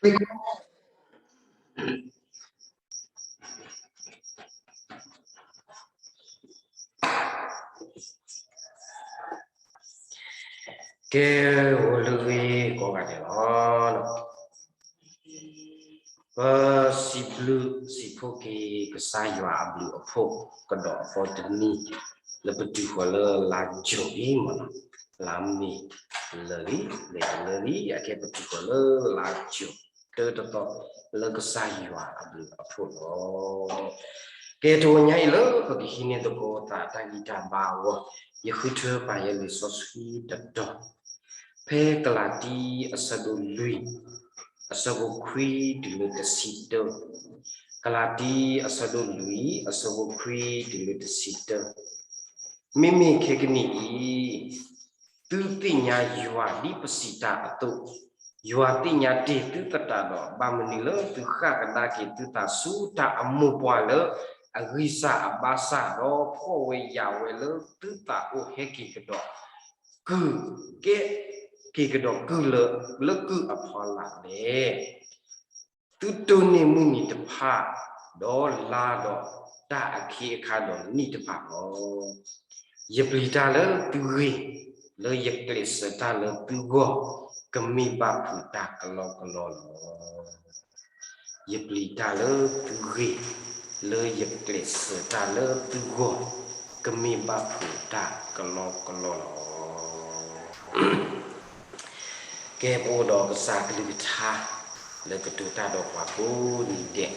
ကဲ, ဂီၤလၢအဂ့ၤကိးဂၤဒဲးလီၤ. ပစံးဘျုးစံးဖှိၣ်က့ၤကစၢ်ယွၤအဘျုးအဖှိၣ်ကဒီးအသီတနံၤ လၢပတုၤဃီၤလၢလါယူၤအံၤမ့ၢ်နီၤ, လါမ့ၤလၢာ်လံ, လၢာ်လံ, အကဲပတုၤဃီၤလၢလါယူၤ တၢတသီ လၢကစၢ်ယွၤအဘျုးအဖှိၣ်လီၤ. ကဲ တဂီၤညါအံၤလၢပကဟံးန့ၢ်သကိးသးတၢ်ဂံၢ်တၢ်ဘါအဂီၢ်, ယဃုထၢပာ်ယဲလံာ်စီဆှံတတီၤ, ဖဲကလၤတံအဆၢဒိၣ်လွံၢ် အဆၢဖိခွံတုၤလၢတဆံတၢ, ကလၤတံအဆၢဒိၣ်လွံၢ် အဆၢဖိခွံတုၤလၢတဆံတၢ, မ့မ့ၢ်ခဲကနံၣ်အံၤ သုသ့ၣ်ညါယွၤဒ်ပစံးတၢ်အသိး, ယွၤသ့ၣ်ညါတ့ၢ်သုသတးဒီး ဘၣ်မနုၤလၢသုဃၣ်ကဒါက့ၤသုသးဆူတၢ်အမိၢ်ပှၢ်လၢအဂံၢ်စၢ်အဘါစၢ် ဒီးဖှီၣ်ဝဲယာ်ဝဲလၢသုသးအိၣ်ဟဲက့ၤကဒီး ကုၢ်ကဲ က့ၤကဒီးကုၢ်လၢ လၢကုၢ်အဖီလာ်လဲၣ်. သုတိၢ်န့ၢ်မုၢ်နံၤတဖၣ် ဒီးလါဒီးတၢ်အခ့အခါဒီးနံၣ်တဖၣ်လီၤ. ယပျံၤတၢ်လၢသုဂ့ၢ် လၢယကျဲးစၢးတၢ်လၢသုဂီၢ် ကမ့ၢ်ဘၣ်ဖုးတၢ်ကလီကလီလီၤ. ယပျံၤတၢ်လၢသုဂ့ၢ် လၢယကျဲးစၢးတၢ်လၢသုဂီၢ် ကမ့ၢ်ဘၣ်ဖုးတၢ်ကလီကလီလီၤ. ကဲ ပအိၣ်ဒီးကစၢ်ကလုၢ်ကထါ လၢကတိၤတၢ်ဒီးပှၤကိးနံၤဒဲး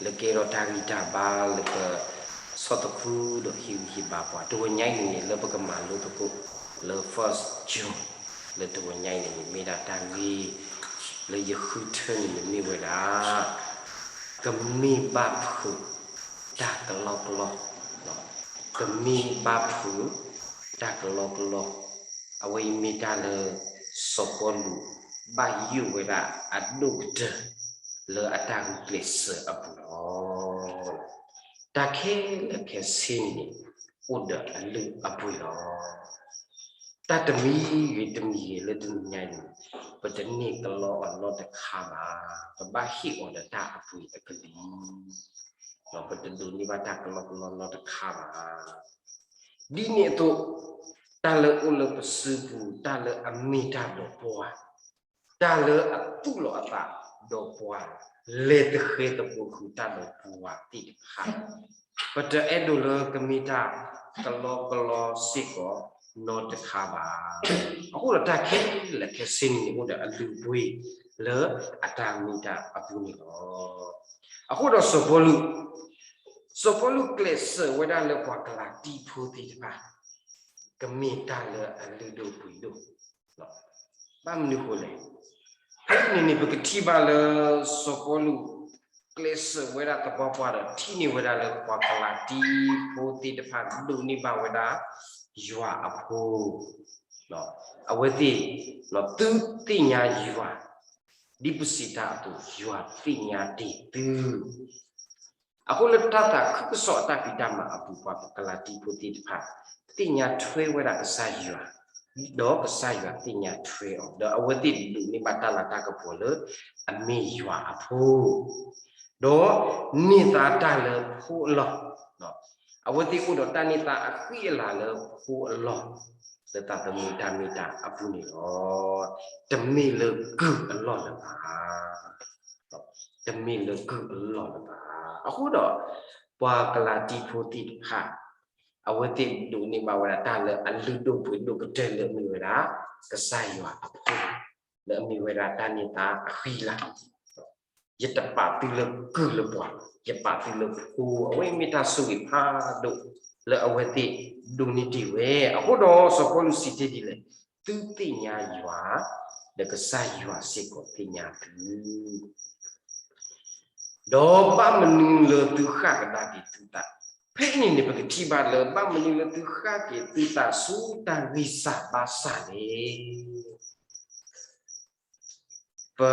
လၢကဲထီၣ်တၢ်ဂံၢ်တၢ်ဘါလၢပဆီၣ်သခူဒီးဟ့ၣ်ဂံၢ်ဟ့ၣ်ဘါပှၤ တဂီၤညါအံၤန့ၣ် လၢပကမၤလိသကိးလၢ first John လၢတဂီၤညါအံၤန့ၣ် မ့ၢ်ဒၣ်တၢ်ဂ့ၢ် လၢယဃုထၢန့ၣ်မ့ၢ်ဝဲဒၣ် ကမ့ၢ်ဘၣ်ဖုးတၢ်ကလီကလီ, ကမ့ၢ်ဘၣ်ဖုးတၢ်ကလီကလီ, အဝဲအံၤမ့ၢ်တၢ်လၢ စီၤပီလူး ဘၣ်ယိၣ်ဝဲဒၣ်အဒိၣ်ကတၢၢ် လၢအတၢ်ဂုာ်ကျဲးစၢးအပူၤလီၤ. တၢ်ခဲလၢာ်ခဲဆ့န့ၣ် အိၣ်ဒီးအလုၢ်အပှ့ၤလီၤ. တၢ်တမံၤဂ့ၤတမံၤဂ့ၤလၢတနံၤညါအံၤန့ၣ် ပတန့ၢ်ကလီအီၤနီတခါဘၣ်. ပဘၣ်ဟ့ၣ်အီၤဒီးတၢ်အပှ့ၤအကလံၤ, ပတဒိးန့ၢ်ဘၣ်တၢ်ကလီကလီနီတခါဘၣ်. ဒ်န့ၣ်အသိး တၢ်လၢအိၣ်လၢပစုပူၤ တၢ်လၢအမ့ၢ်တၢ်ဒီးပှၤ တၢ်လၢအသူၣ်လီၤအသးဒီးပှၤ လဲၤတဃဲသပှၢ်ဃုာ်တၢ်ဒီးပှၤသ့ၣ်တဖၣ် ပတအဲၣ်ဒိးလၢကမ့ၢ်တၢ်ကလီကလီစ့ၢ်ကီးနီတခါဘၣ်. အဃိဒီးတၢ်ခဲလၢာ်ခဲဆ့န့ၣ် အိၣ်ဒီးအလုၢ်အပှ့ၤလၢအတၢ်မ့ၢ်တၢ်အပူၤန့ၣ်လီၤ. အဃိဒီးစီၤပီလူး စီၤပီလူးကျဲးစၢးဝဲဒၣ်လၢပှၤကလၤတံဖိသ့ၣ်တဖၣ် ကမ့ၢ်တၢ်လၢအလုၢ်ဒိၣ်ပှ့ၤဒိၣ် ဘၣ်မနုၤဃိလဲၣ်. ဖဲန့ၣ်န့ၣ် ပကထံၣ်ဘၣ်လၢ စီၤပီလူး ကျဲးစၢးဝဲဒၣ်သပှၢ်ပှၢ်ဒီး ထံၣ်န့ၢ်ဝဲဒၣ်လၢပှၤကလၤတံဖိသ့ၣ်တဖၣ် ဒိးန့ၢ်ဘၣ်ဝဲဒၣ် ယွၤအဖိ အဝဲသ့ၣ် သုသ့ၣ်ညါယွၤ ဒ်ပစံးတၢ်အသိး ယွၤသ့ၣ်ညါတ့ၢ်သု အဃိလၢတၢ်သးခုကစီၣ်အတၢ်ဖံးတၢ်မၤအပူၤ ပှၤကလၤတံဖိသ့ၣ်တဖၣ် သ့ၣ်ညါထွဲဝဲဒၣ်ကစၢ်ယွၤ, ဒီးကစၢ်ယွၤသ့ၣ်ညါထွဲအီၤ, ဒီးအဝဲသ့ၣ်ဒိးန့ၢ်ဘၣ်တၢ်လၤတၢ်ကပီၤလၢအမ့ၢ်ယွၤအဖိ, ဒီးန့ၢ်သါတၢ်လၢဖိအလီၢ်, အဝဲသ့ၣ်အိၣ်ဒီးတၢ်န့ၢ်သါအဃံအလၤလၢဖိအလီၢ်, လၢသးသမူတၢ်မ့ၢ်တၢ်အပူၤန့ၣ်လီၤ. တမ့ၢ်လၢကုၢ်အလီၢ်လၢၤဘၣ်. တမ့ၢ်လၢကုၢ်အလီၢ်လၢၤဘၣ်. အဃိဒီး ပှၤကလၤတံဖိသ့ၣ်တဖၣ် အဝဲသ့ၣ်ဒိးန့ၢ်ဘၣ်ဝဲဒၣ်တၢ်လၢအလုၢ်ဒိၣ်ပှ့ၤဒိၣ်ကတၢၢ်လၢအမ့ၢ်ဝဲဒၣ် ကစၢ်ယွၤအဖိ, လၢအမ့ၢ်ဝဲဒၣ်တၢ်န့ၢ်သါအဃံလၤ ယတပာ်သုလၢကုၢ်လၢပှၤ, ယပာ်သုလၢဖိ, အဝဲအံၤမ့ၢ်တၢ်ဆိၣ်ဂ့ၤဖးဒိၣ် လၢအဝဲသ့ၣ်ဒိးန့ၢ်တ့ၢ်ဝဲ. အဃိဒီးစီၤပီလူးစံးတ့ၢ်ဒ်လဲၣ်, သုသ့ၣ်ညါယွၤ, ဒီးကစၢ်ယွၤစ့ၢ်ကီးသ့ၣ်ညါသု ဒီးဘၣ်မနုၤလၢသုဃၣ်ကဒါက့ၤသုသး, ဖဲအံၤန့ၣ်န့ၣ် ပကထံၣ်ဘၣ်လၢ ဘၣ်မနုၤလၢသုဃၣ်က့ၤသုသးဆူတၢ်ဂံၢ်စၢ်ဘါစၢ်န့ၣ် ပ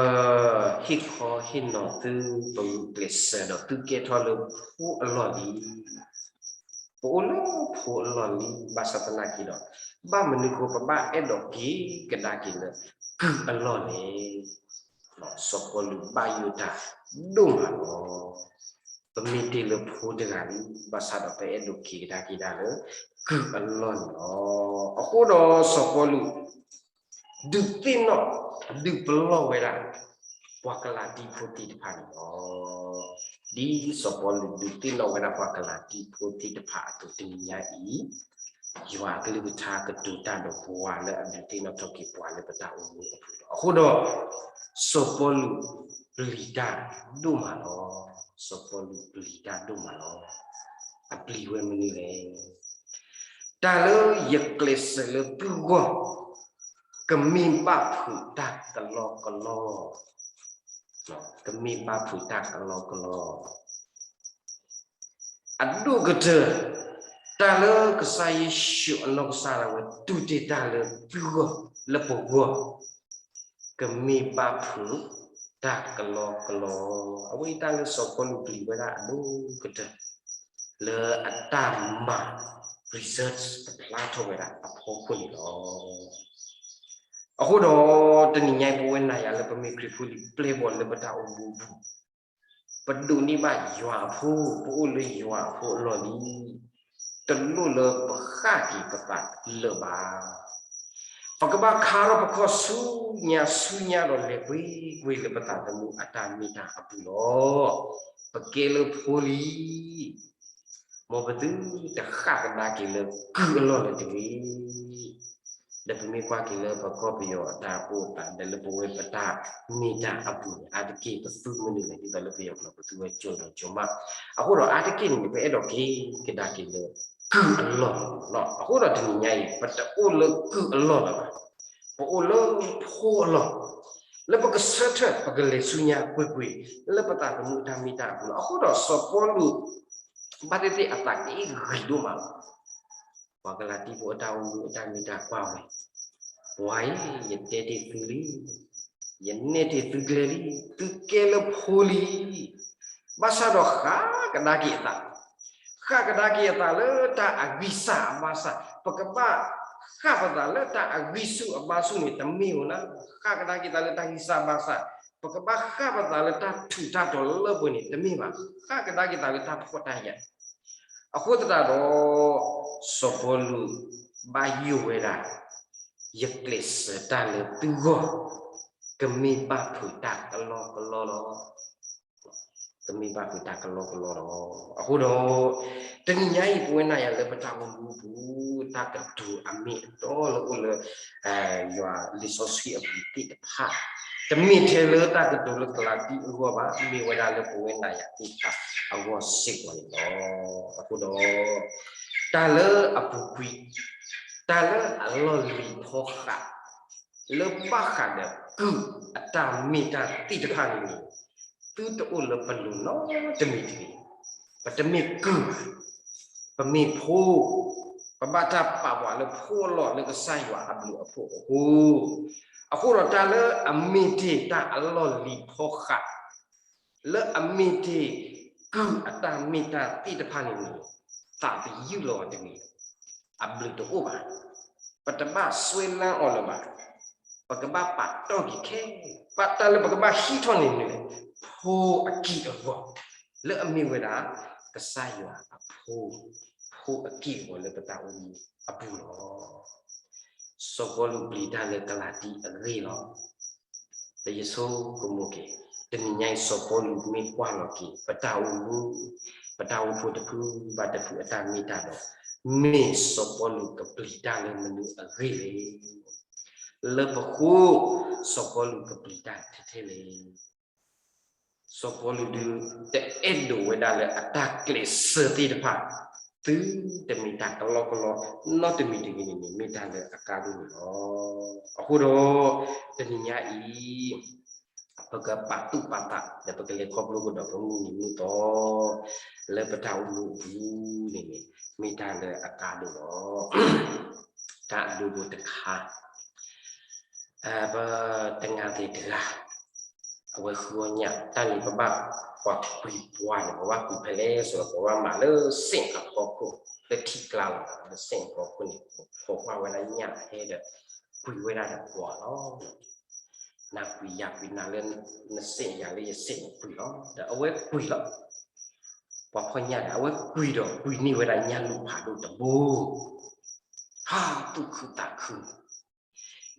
ဟ့ၣ်ခီဟ့ၣ်နီၤသု, ပဂုာ်ကျဲးစၢးဒီးသုကဲထီၣ်လၢဖိအလီၢ်လံ. ပအိၣ်လၢဖိအလီၢ်လံ ဘၣ်ဆၣ်သနာ်က့ဒီး ဘၣ်မနုၤဃိပဘၣ်အဲၣ်ဒိးက့ၤကဒါက့ၤလၢကုၢ်အလီၢ်လဲၣ်. စီၤပီလူးဘၣ်ယိၣ်တၢ်ဒိၣ်မးလီၤ. ပမ့ၢ်တ့ၢ်လၢဖိတဂၤလံ, ဘၣ်ဆၣ်ဒီးပအဲၣ်ဒိးက့ၤကဒါက့ၤဒၣ်လၢကုၢ်အလီၢ်န့ၣ်လီၤ. အဃိဒီးစီၤပီလူး ဒုးသ့ၣ်နီၣ် ဒုးပလီၢ်ဝဲဒၣ် ပှၤကလၤတံဖိသ့ၣ်တဖၣ်န့ၣ်လီၤ. ဒ်စီၤပီလူးဒုးသ့ၣ်နီၣ်ဝဲဒၣ်ပှၤကလၤတံဖိသ့ၣ်တဖၣ်အသိး တနံၤညါအံၤ ယွၤအကလုၢ်ကထါကတိၤတၢ်ဒီးပှၤလၢအဒုးသ့ၣ်နီၣ်ထီၣ်က့ၤပှၤလၢပတၢ်အိၣ်မူအပူၤလီၤ. အဃိဒီး စီၤပီလူးပျံၤတၢ်ဒိၣ်မးလီၤ. စီၤပီလူးပျံၤတၢ်ဒိၣ်မးလီၤ. အပျံၤဝဲမနုၤလဲၣ်. တၢ်လၢယကျဲးစၢးလၢသုဂီၢ် ကမ့ၢ်ဘၣ်ဖုးတၢ်ကလီကလီ, ကမ့ၢ်ဘၣ်ဖုးတၢ်ကလီကလီ အဒိၣ်ကတၢၢ်, တၢ်လၢကစၢ်ယ့ၣ်ၡူးအနီၢ်ကစၢ်ဒၣ်ဝဲ တူၢ်တ့ၢ်တၢ်လၢသုဂီၢ်လၢပဂီၢ်, ကမ့ၢ်ဘၣ်ဖုးတၢ်ကလီကလီ, အဝဲအံၤတၢ်လၢစီၤပီလူးပျံၤဝဲဒၣ်အဒိၣ်ကတၢၢ် လၢအတၢ်မၤ research တဖျါထီၣ်ဝဲဒၣ်အဖီခိၣ်န့ၣ်လီၤ. အဃိဒီး တနံၤညါအံၤ ပဝဲနၤယၤလၢပမ့ၢ်ခရံာ်ဖိလံၤပျဲၢ်ဘီၣ်လၢပတၢ်အိၣ်မူအပူၤ ပဒိးန့ၢ်ဘၣ်ယွၤအဖိ, ပအိၣ်လၢယွၤအဖိအလီၢ်လံ. တလိၣ်လၢပဃၣ်က့ၤပသးလၢၤဘၣ်. ပကဘၣ်ခါထီၣ်ပခီၣ်ဆူညါဆူညါဒီးလဲၤပှ့ၤကွံာ်လၢပသးသမူအတၢ်မ့ၢ်တၢ်အပူၤလီၤ. ပကဲလၢဖိလံ မ်ပသုတဃၣ်ကဒါက့ၤလၢကုၢ်အလီၢ်လၢၤတဂ့ၤ. ဒီးပမ့ၢ်ကွၢ်က့ၤလၢပကီၢ်ပယီၤအတၢ်အိၣ်သး ဒီးလၢပဝဲပတၢ်မ့ၢ်တၢ်အပူၤန့ၣ် အါတက့ၢ်ပသူမနုၤလဲၣ် ဒ်သိးလၢပယီၤကျိာ်ပသူဝဲကၠိၤဒီးကၠိၤမး. အဃိဒီးအါတက့ၢ်န့ၣ် ပအဲၣ်ဒိးက့ၤကဒါက့ၤလၢကုၢ်အလီၢ်လီၤ. အဃိဒီးတနံၤညါအံၤ ပတအိၣ်လၢကုၢ်အလီၢ်လၢၤဘၣ်. ပအိၣ်လၢဖိအလီၢ် လၢပကဆၢထၢၣ် ပကလဲၤဆူညါကွ့ၢ်ကွ့ၢ် လၢပသးသမူအတၢ်မ့ၢ်တၢ်အပူၤလီၤ. အဃိဒီးစီၤပီလူး ဘၣ်သ့ၣ်သ့ၣ်အသးက့ၤဂံၤဒိၣ်မးလီၤ. ပှၤကလၤတံဖိအတၢ်အိၣ်မူအတၢ်မ့ၢ်တၢ်ကွၢ်ဝဲ, ပှၤအံၤ ယတဲတ့ၢ်သုလံ, ယနဲၣ်တ့ၢ်သုကျဲလံ, သုကဲလၢဖိလံ. ဘၣ်ဆၣ်ဒီးဃၣ်ကဒါက့ၤအသး ဃၣ်ကဒါက့ၤအသးလၢတၢ်အဂံၢ်စၢ်အဘါစၢ်, ပကဘၣ်ဃၣ်ပသးလၢတၢ်အဂံၢ်ဆူၣ်အဘါဆူၣ်န့ၣ် တမ့ၢ်ဧိၤလၢ ဃၣ်ကဒါက့ၤသးလၢတၢ်ဂံၢ်စၢ်ဘါစၢ်, ပကဘၣ်ဃၣ်ပသးလၢတၢ်ထူးတၢ်တီၤလၢပှဲၤန့ၣ် တမ့ၢ်ဘၣ်. ဃၣ်ကဒါက့ၤသးလၢတၢ်ဖှီၣ်တၢ်ယာ်. အဃိသတးဒီး စီၤပီလူး ဘၣ်ယိၣ်ဝဲဒၣ် ယကျဲးစၢးတၢ်လၢသုဂီၢ် ကမ့ၢ်ဘၣ်ဖုးတၢ်ကလီကလီလီၤ. ကမ့ၢ်ဘၣ်ဖုးတၢ်ကလီကလီလီၤ. အဃိဒီး တနံၤညါအံၤ ပဝဲနၤယၤလၢပတၢ်အိၣ်မူအပူၤ တၢ်ကတိၤအမ့ၢ်အတီလၢအိၣ်လၢ ယွၤလံာ်စီဆှံအပူၤသ့ၣ်တဖၣ် တမ့ၢ်ထဲလၢတၢ်ကတိၤလၢကလၤတံအဂီၢ်ဘၣ်, မ့ၢ်ဝဲဒၣ်လၢပဝဲနၤယၤသ့ၣ်တဖၣ်အဂီၢ်စ့ၢ်ကီးန့ၣ်လီၤ. အဃိဒီး တၢ်လၢအပူၤကွံာ် တၢ်လၢအလီၢ်လံၤဖီဃး လၢဘၣ်ဃးဒီးကုၢ်အတၢ်မ့ၢ်တၢ်သ့ၣ်တဖၣ်န့ၣ်န့ၣ် သုတအိၣ်လၢပလိၤနီတမံၤတဂ့ၤ. ပတမ့ၢ်ကုၢ်ဘၣ်, ပမ့ၢ်ဖိ, ပဘၣ်တၢ်ပာ်ပှၤလၢဖိအလီၢ်လၢကစၢ်ယွၤအဘျုးအဖှိၣ်အဃိ, အဃိဒီးတၢ်လၢအမ့ၢ်တ့ၢ်တၢ်အလီၢ်လံၤဖီဃး လၢအမ့ၢ်တ့ၢ်ကုၢ်အတၢ်မ့ၢ်တၢ်သ့ၣ်တဖၣ်န့ၣ်န့ၣ် သးပယုၢ်လီၤအီၤတဂ့ၤ, အဘျုးတအိၣ်ဘၣ်. ပတဘၣ်စွဲလၢအီၤလၢၤဘၣ်. ပကဘၣ်ပာ်တီၢ်က့ၤခဲ ပတၢ်လၢပကဘၣ်ဟံးထီၣ်န့ၣ်န့ၣ် ဖိအကံၢ်အဂီၤ လၢအမ့ၢ်ဝဲဒၣ် ကစၢ်ယွၤအဖိ, ဖိအကံၢ်အဂီၤလၢပတၢ်အိၣ်မူအပူၤလီၤ. စီၤပီလူးပျံၤတၢ်လၢကလၤတံအဂ့ၢ်လီၤ. လၢယဆိကမိၣ်က့ၤ တနံၤညါအံၤ စီၤပီလူးမ့ၢ်ကွၢ်လီၤက့ၤ ပတၢ်အိၣ်မူ ပတၢ်အိၣ်ဖှိၣ်တဖုဘၣ်တဖုအတၢ်မ့ၢ်တၢ်တီဒီး မ့ၢ်စီၤပီလူးကပျံၤတၢ်လၢမနုၤအဂ့ၢ်လဲၣ်. လၢပဃိ စီၤပီလူးကပျံၤတၢ်ထဲထဲလဲၣ်. စီၤပီလူးဒုး တအဲၣ်ဒိးဝဲဒၣ်လၢအတၢ်ကျဲးစၢးသ့ၣ်တဖၣ် သုတမ့ၢ်တၢ်ကလီကလီ နီတမံၤတဂ့ၤန့ၣ်န့ၣ် မ့ၢ်တၢ်လၢအကါဒိၣ်န့ၣ်လီၤ. အဃိဒီး တနံၤညါအံၤ ပကပာ်သူၣ်ပာ်သး ဒီးပကလဲၤခီဖျိကဒီးပမုၢ်နံၤမုၢ်သီ လၢပတၢ်အိၣ်မူအပူၤန့ၣ်န့ၣ် မ့ၢ်တၢ်လၢအကါဒိၣ်လီၤ. တၢ်အဒိဖိတခါ ပတနၢ်သ့ၣ်တဂၤ အဝဲဃုအီၣ်ညၣ် တၢ်န့ၣ်ပဘၣ်ပှၤကွံာ်ပှၤန့ၣ် ပဘၣ်ကွံာ်ဖဲလဲၣ်ဆိုတော့ ပဘၣ်မၤလၢစ့ၣ်အဖီခိၣ် လၢထံကျါလီၤ. လၢစ့ၣ်အဖီခိၣ်န့ၣ် ပိာ်ခွါဝဲဒၣ်ညၣ်ဟဲဒီး ကွံာ်ဝဲဒၣ်ဒီးပှၤလီၤ. နၤကွံာ်ယၤကွံာ် နၤလၢနစဲးယၤလၢယစဲး နကွံာ်လီၤ. ဒီးအဝဲကွံာ်လီၤ. ပှၤဖီၣ်ညၣ်ဒီး အဝဲကွံာ်ဒီး ကွံာ်န့ၢ်ဝဲဒၣ်ညၣ်လူၢ်ဖးဒိၣ်တဘိ, ဟး သူၣ်ခုသးခု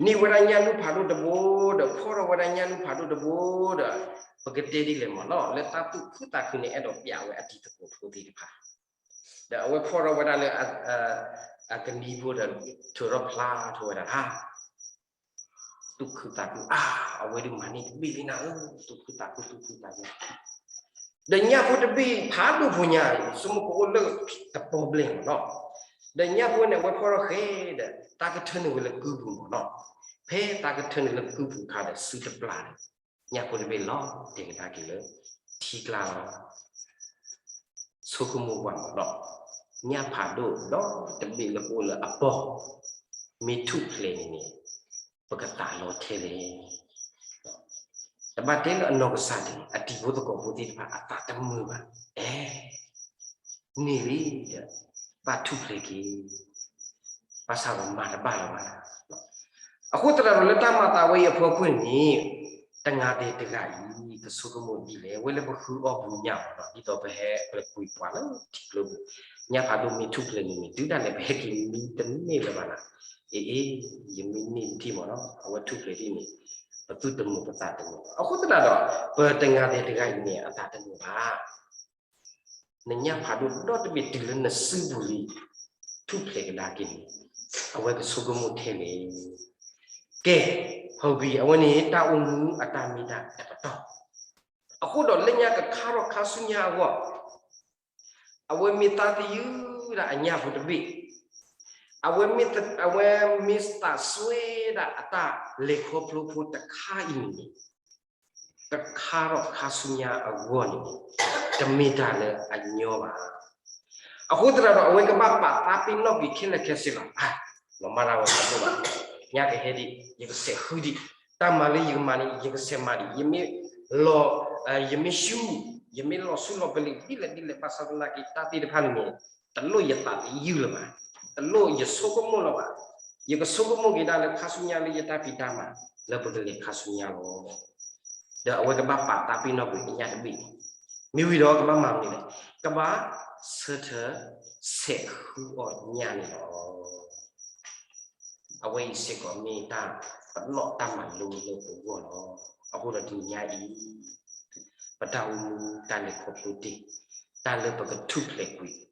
န့ၢ်ဝဲဒၣ်ညၣ်လူၢ်ဖးဒိၣ်တဘိ, ဒီးဖီၣ်ထီၣ်ဝဲဒၣ်ညၣ်လူၢ်ဖးဒိၣ်တဘိဒီး ပကတဲဒ်လဲၣ်မ့ၢ်နီၤ, လၢတၢ်သူၣ်ခုသးခုန့ၣ် အဲၣ်ဒိးပျးဝဲအတံၤသကိးဖိသ့ၣ်တဖၣ်, ဒီးအဝဲဖီၣ်ထီၣ်ဝဲဒၣ်လၢ အကနံၤဖိဒီး ထုးထီၣ်ဖျါထီၣ်ဝဲဒၣ် သူၣ်ခုသးခု အါ အဝဲဒုးမၤန့ၢ်တဘ့ၣ်လံနၤဧၢ, သူၣ်ခုသးခု သူၣ်ခုသးခု. ဒီးညၣ်ဖိတဘ့ၣ်ဖးဒိၣ်ဖိညါ ဆိကမိၣ်ကအိၣ်လၢတပီၢ်ဘျဲၣ်မ့ၢ်နီၤ, ဒီးညၣ်ဖိန့ၣ် အဝဲဖီၣ်ထီၣ်ဃဲဒီး သးကထၢနုာ်ဝဲလၢကုပူၤမ့ၢ်နီၤ, ဖဲသးကထၢနုာ်လၢကုပူၤအခါဒီး စုတပျၢ်ဒီး ညၣ်ဖိတဘ့ၣ်လီၤတဲာ်ကဒါက့ၤလၢထံကျါလီၤ. ဆိကမိၣ်ကွၢ်မ့ၢ်နီၤ, ညၣ်ဖးဒိၣ်ဒီတဘ့ၣ်လၢကအိၣ်လၢအပီၢ် မ့ၢ်ထူၣ်ဖျဲးန့ၣ်န့ၣ် ပကသးလီထဲလဲၣ်. တဘၣ်တဲလၢအနီၢ်ကစၢ်ဒၣ် အတံၤဖိသကိးဖိသ့ၣ်တဖၣ်အသးတမုာ်ဘၣ်. အဲ န့ၢ်လံဒီး ဘၣ်ထူၣ်ဖျဲးက့ၤ, ဘၣ်ဆၣ်ဒီးမၤတဘၣ်လၢၤဘၣ်. အဃိသတးဒီးလၢတၢ်မၤသးဝဲအံၤအဖီခိၣ်န့ၣ် တဂၤဒဲးတဂၤအံၤ ကဆိကမိၣ်ဒ်လဲၣ်, ဝဲလၢပဃုအီၣ်ပူၤညၣ်မ့ၢ်နီၤ, ဒ်သိးပဟဲပကွံာ်ပှၤလၢထံကျိပူၤ, ညၣ်ဖးဒိၣ်မ့ၢ်ထူၣ်ဖျဲးန့ၣ်န့ၣ် တုၤဒၣ်လဲာ်ပဟဲက့ၤမံတန့ၢ်လၢၤဘၣ်နၤ. အ့အ့ ယမ့ၢ်န့ၢ်တထံၣ်မ့ၢ်နီၤ, အဝဲထူၣ်ဖျဲးဒ်န့ၣ် ပသူၣ်တမုာ်ပသးတမုာ်. အဃိသတးဒီး ပတဂၤဒဲးတဂၤအံၤန့ၣ် အသးတမုာ်ဘၣ်. နညၣ်ဖးဒိၣ်ဒီတဘ့ၣ်တုၤလၢနစုပူၤလံ ထူၣ်ဖျဲးကဒါက့ၤန့ၣ် အဝဲကဆိကမိၣ်ထဲလဲၣ်. ကဲ, ဟီၣ်ဂံၢ် အဝဲန့ၣ် တၢ်အိၣ်မူအတၢ်မ့ၢ်တၢ်တပတီၢ်, အဃိဒီးလၢညါကခါထီၣ်ခါဆူညါအဂီၢ် အဝဲမ့ၢ်သးသယုၢ်ဒၣ်အညၣ်ဖိတဘ့ၣ်, အဝဲမ့ၢ်သး, အဝဲမ့ၢ်သးစွဲဒၣ်အတၢ်လဲၤခီဖျိဖိတခါအံၤန့ၣ်န့ၣ် ကခါထီၣ်ခါဆူညါအဂီၢ်န့ၣ်န့ၣ် တမ့ၢ်တၢ်လၢအညီဘၣ်. အဃိသတးဒီး အဝဲကဘၣ်ပာ်သးပ့ၤနီၣ်ကွံာ်ခဲလၢာ်ခဲဆ့လီၤ. လီၤမၢ်ဒၣ်ဝဲတဘိဘၣ်, ညါကဟဲဒံး ယကဆဲးဃုဒံး, တၢ်မၤလၢယကမၤန့ၣ် ယကဆဲးမၤဒံး, ယမ့ၢ်လီၤ, ယမ့ၢ်ဆူၣ်, ယမ့ၢ်လီၤဆူၣ်လီၤပလံၤဒ်လဲၣ်ဒ်လဲၣ် ဘၣ်ဆၣ်သနာ်က့ တၢ်သ့ၣ်တဖၣ်န့ၣ်န့ၣ် တလိၣ်ယသးသယုၢ်လၢၤဘၣ်, တလိၣ်ယဆိကမိၣ်လၢၤဘၣ်. ယကဆိကမိၣ်က့ၤဒၣ်လၢခါဆူညါလၢယတၢ်ဖံးတၢ်မၤ လၢပကလဲၤခါဆူညါလီၤ. ဒီးအဝဲကဘၣ်ပာ်သးပ့ၤနီၣ်ကွံာ်အညၣ်တဘ့ၣ်န့ၣ်, မ့ၢ်ဝံၤဒီးကဘၣ်မၤမနုၤလဲၣ်, ကဘၣ်ဆၢထၢၣ်ဆဲးဃုအီၣ်ညၣ်န့ၣ်လီၤ. အဝဲအံၤစ့ၢ်ကီးမ့ၢ်တၢ်ပနီၣ်တၢ်မၤလိလၢပဂီၢ်လီၤ. အဃိဒီးတနံၤညါအံၤ ပတၢ်အိၣ်မူတၢ်လဲၤခီဖျိတ့ၢ်, တၢ်လၢပကထူၣ်ဖျဲးကွံာ်,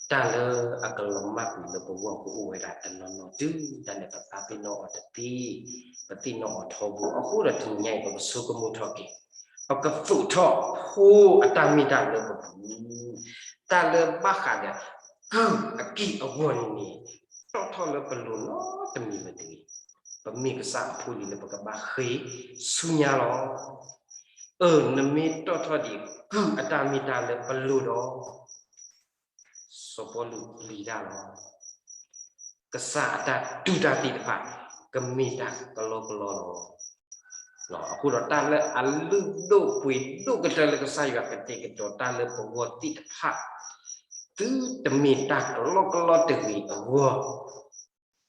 တၢ်လၢအကလီၤမၢ်ကွံာ်လၢပဂီၢ်ကအိၣ်ဝဲဒၣ်တနီၤနီၤ တုၤဒၣ်လဲာ်ပသးပ့ၤနီၣ်အီၤတသ့, ပသ့ၣ်နီၣ်အီၤထီဘိ. အဃိဒီးတနံၤညါအံၤ ပကဆိကမိၣ်ထီၣ်က့ၤ, ပကသိးထီၣ်ဖိအတၢ်မ့ၢ်တၢ်လၢပပူၤ, တၢ်လၢဘၣ်ဃးဒီးကုၢ်အက့ၢ်အဂီၤန့ၣ်န့ၣ် တီၣ်ထီၣ်လၢပလိၤနီတမံၤလၢၤတဂ့ၤ. ပမ့ၢ်ကစၢ်အဖိလံၤလၢပကဘၣ်ဃ့ဆူညါလီၤ. အၢ နမ့ၢ်တီၣ်ထီၣ်ဒံးကုၢ်အတၢ်မ့ၢ်တၢ်လၢပလိၤဒီး စီၤပီလူးပျံၤတၢ်လီၤ. ကစၢ်အတၢ်တူၢ်တၢ်သ့ၣ်တဖၣ် ကမ့ၢ်တၢ်ကလီကလီလီၤ. အဃိဒီးတၢ်လၢအလုၢ်ဒိၣ်ပှ့ၤဒိၣ်ကတၢၢ်လၢကစၢ်ယွၤကတဲာ်ကတီၤတၢ်လၢပဂီၢ်သ့ၣ်တဖၣ် သုတမ့ၢ်တၢ်ကလီကလီတဂ့ၤအဂီၢ်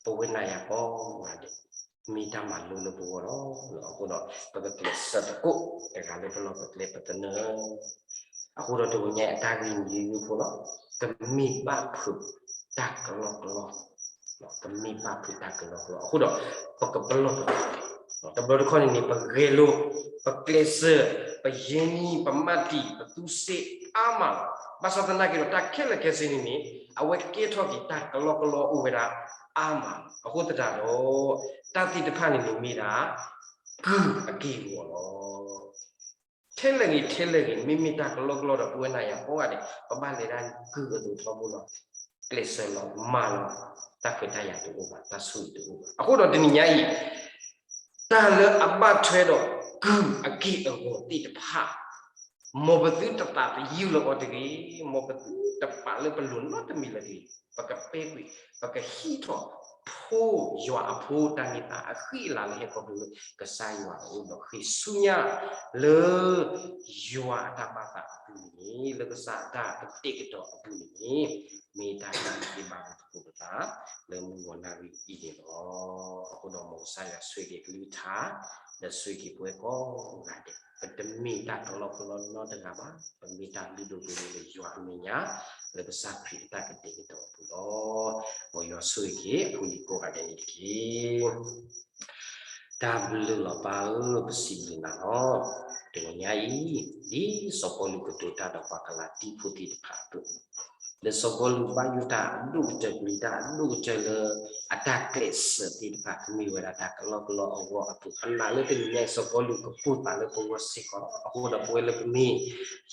ပဝဲနၤယၤကိးဂၤဒဲး မ့ၢ်တၢ်မၤလိလၢပဂီၢ်လီၤ. အဃိဒီး ပကကျဲးစၢးသကိးတဂၤလၢပလီၢ်ပကျဲပသနၢၣ်, အဃိဒီးတဂီၤညါအတၢ်ဂ့ၢ်မံၤဂ့ၢ်ဖိလီၤ, ကမ့ၢ်ဘၣ်ဖုးတၢ်ကလီကလီ, ကမ့ၢ်ဘၣ်ဖုးတၢ်ကလီကလီ. အဃိဒီး ပကပလီၢ်ပကျဲ, တဘျီတခီၣ်န့ၣ်န့ၣ် ပဂဲၤလိာ်, ပကျဲးစၢး, ပယဲၢ်နံၣ်, ပမၤတံၢ်, ပသူစ့အါမးလီၤ. ဘၣ်ဆၣ်သနာ်က့ဒီး တၢ်ခဲလၢာ်ခဲဆ့န့ၣ်န့ၣ် အဝဲကဲထီၣ်က့ၤတၢ်ကလီကလီအိၣ်ဝဲဒၣ်အါမးလီၤ. အဃိသတးဒီး တၢ်သ့ၣ်တဖၣ်န့ၣ်န့ၣ်မ့ၢ်ဒၣ် ကုၢ်အက့ၢ်အဂီၤလီၤ. ထဲလဲၣ်ဂ့ၤ ထဲလဲၣ်ဂ့ၤ မ့မ့ၢ်တၢ်ကလီကလီဒီး ပဝဲနၤယၤကိးဂၤဒဲး ပဘၣ်လဲၤဒၣ်ကုၢ်အသိးထီဘိလီၤ. ကျဲးစၢးလီၤမၤလီၤ, တၢ်ခွဲးတၢ်ယာ်တအိၣ်ဘၣ်, တၢ်ဆိၣ်ဂ့ၤတအိၣ်ဘၣ်. အဃိဒီးတနံၤညါအံၤ တၢ်လၢအဘၣ်ထွဲဒီးကုၢ်အက့ၢ်အဂီၤသ့ၣ်တဖၣ် မ်ပသုတသးသယုၢ်လၢအီၤတဂ့ၤ, မ်ပသုတပာ်လၢပလိၤနီတမံၤလၢၤတဂ့ၤ. ပကပဲာ်ကွံာ်, ပကဟံးထီၣ်ဖိယွၤအဖိတၢ်န့ၢ်သါအဃံအလၤလၢဟဲခီဖျိလၢကစၢ်ယွၤအအိၣ်ဒီးဃ့ဆူညါလၢ ယွၤအတၢ်ဘၣ်သးအပူၤန့ၣ်, လၢကစၢ်အတၢ်ကတဲာ်ကတီၤအပူၤန့ၣ်, မ့ၢ်တၢ်တမံၤသ့ၣ်ဘၣ်ပသကိးပသး လၢမုၢ်ဂီၤနၣ်ရံၣ်အံၤန့ၣ်လီၤ. အဃိဒီးမ်ကစၢ်ယွၤဆိၣ်ဂ့ၤကလုၢ်ကထါ ဒီးဆိၣ်ဂ့ၤက့ၤပဝဲကိးဂၤဒဲး, ပတမ့ၢ်တၢ်ကလီကလီနီတဂၤဘၣ်, ပမ့ၢ်တၢ်လုၢ်ဒိၣ်ပှ့ၤဒိၣ်လၢယွၤအမဲာ်ညါ, လၢကစၢ်ခရံာ်အတၢ်ကတဲာ်ကတီၤအပူၤလီၤ. မ်ယွၤဆိၣ်ဂ့ၤက့ၤအဖိအလံၤကိးဂၤဒဲးန့ၣ်တက့ၢ်. တၢ်ဘျုးလီၤပၢ်ဧၢ, ပစံးဘျုးနၤလီၤ. တနံၤညါအံၤ, ဒ်စီၤပီလူးကတိၤတၢ်ဒီးပှၤကလၤတံဖိသ့ၣ်တဖၣ်အသိး, လၢစီၤပီလူးဘၣ်ယိၣ်တၢ်အဒိၣ်ကတၢၢ် ပျံၤတၢ်အဒိၣ်ကတၢၢ်လၢ အတၢ်ကျဲးစၢးသ့ၣ်တဖၣ် ကမ့ၢ်ဝဲဒၣ်တၢ်ကလီကလီအဂီၢ်အသိး, ပနာ်လၢတနံၤညါအံၤ စီၤပီလူးကပိာ်သးလၢပဂီၢ်စ့ၢ်ကီးလီၤ. အဃိဒီးပဝဲလၢပမ့ၢ်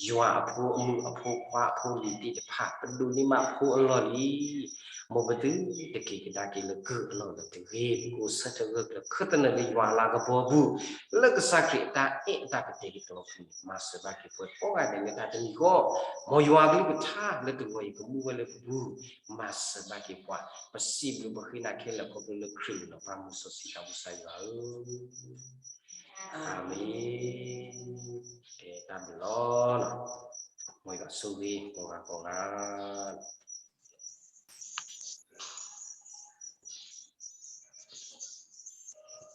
ယွၤအဖိအမုၣ်အဖိခွါအဖိအလံၤသ့ၣ်တဖၣ် ပဒိးန့ၢ်ဘၣ်ဖိအလီၢ်လံ မ်ပသုတက့ၤကဒါက့ၤလၢကုၢ်အလီၢ်လၢၤတဂ့ၤ, ပကအိၣ်ဆၢထၢၣ်ဂၢၢ်ကျၢၤခၢၣ်သနၢၣ်လၢယွၤအလၤကပီၤအပူၤ, လၢကစၢ်ခရံာ်အတၢ်အဲၣ်အတၢ်ကတဲာ်ကတီၤအပူၤန့ၣ် မၤစၢၤဘၣ်က့ၤပှၤကိးဂၤဒဲးလၢတၢ်တမံၤဃီ, မ်ယွၤအကလုၢ်ကထါလၢတဂီၤအံၤကမူဝဲလၢပပူၤ, မၤစၢၤဘၣ်က့ၤပှၤ, ပစံးဘျုးပဃ့နၤခဲလၢာ်ခီဖျိလၢခရံာ်အမံၤလီၤ. ပၢ်မုၢ်စီဆှံတၢ်အိၣ်ဖှိၣ်ကစၢ်ယွၤဧၢ, အၤမ့ၣ်. ကဲတၢ်ဘျုးလီၤ. မ်ယွၤဆိၣ်ဂ့ၤကိးဂၤကိးဂၤ